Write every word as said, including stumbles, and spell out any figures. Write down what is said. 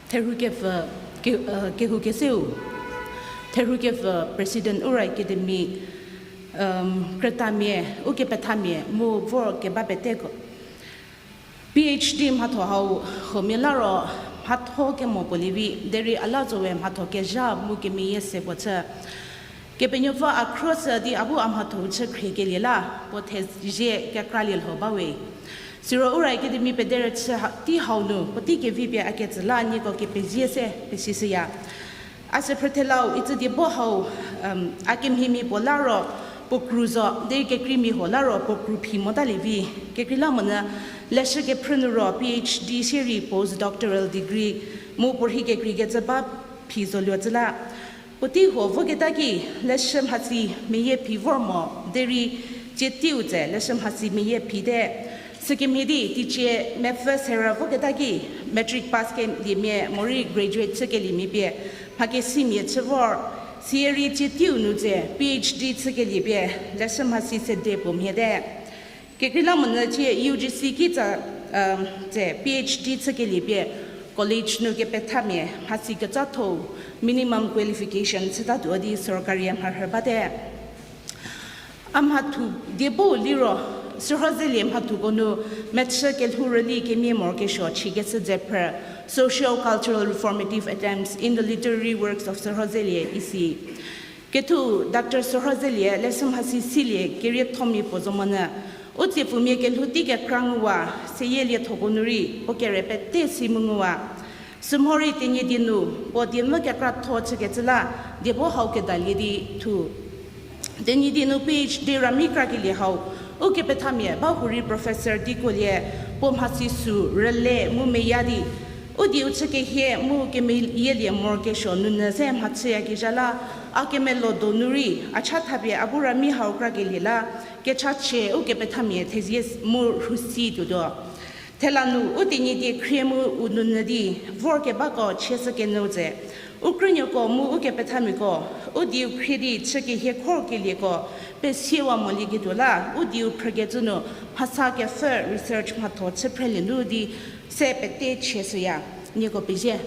Therhukepfü, ke-, kehou keseu, Therhukepfü President Ura Academy, krütamia, ukepethamia mu vor keba peteko PhD mhatho hau huomia la ro mhatho kemo puo lievi derei a la zowe mhatho kezha mu kemeyie se puo chü. Kepenuopfü a khro sü di a bu a mhatho-u chü khriekelie la puo thezie kekralie lho bawe. Siro Ura Academy pederüchü tei hau nu puotei kevi pie a ketsü la nieko kepezie se pesishüya. A sü phrüthelau itsü diebo hau, a kemhiemia puo la ro puo kru zo derei kekreimia huo la ro puo kru phi motalie vi. Kekreilamonyü leshü kephrü nu ro PhD sie rei postdoctoral degree mu puorhi kekreikecü ba phi zoluo cü la. Puotei huo voketa ki leshü mhasi meyie phi vor mo derei tsie teiu tse leshü mhasi meyie phite. Sükemhie di teicie mepfü serü voketa ki matric pass keliemia morei graduate chükeliemia pie mhakesimia chü vor. Sierei tsie teiu nu tse PhD chükelie pie leshü mhasi sede puo mhiete. Kekreilamonyü thie UGC kitsa tse PhD chükelie pie college nu kepethamia mhasi kecatho minimum qualification chütatuo di sorkari mharhü bate. A mhathu diebo liro, Sürhozelie mhathuko nu mechü kelhou rüli kemia morokesuo chükeshü dze phrü, socio-cultural reformative attempts in the literary works of Sürhozelie isi. Kethu Doctor Sürhozelie leshü mhasi silie keriethomia puo zo monyü, u tsiepfumia kelhou tei kekra nguwa, seyie liethoko nu rei puo kere pete si mu nguwa. Sümhorei Tenyidie nu puo diemvü kekratho chükecü la diebo hau kedalie di thu. Tenyidie nu PhD rami krakelie hau, ukepethamia ba hurei professor di kuolie, puo mhasi sü rüle mu meya di u dieu chükehie mu kemeyielie morokesuo nunyü se mhachüyakezha la, a kemelo donu rei a cha thapie a bu rami hau krakelie la kechachie ukepethamia thezie mu rhusi tuotuo. Thela nu u Tenyidie khrie mu u nunyü di vorkebako chieshükenyü tse, u krünuoko mu ukepethamiako u dieu khrie di chükehie khorkelieko pesiewa molieketuo la u dieu phrükecü nu mhasa kepfü research mhatho chü phrelie nu di se pete chieshüya. Nieko pezie.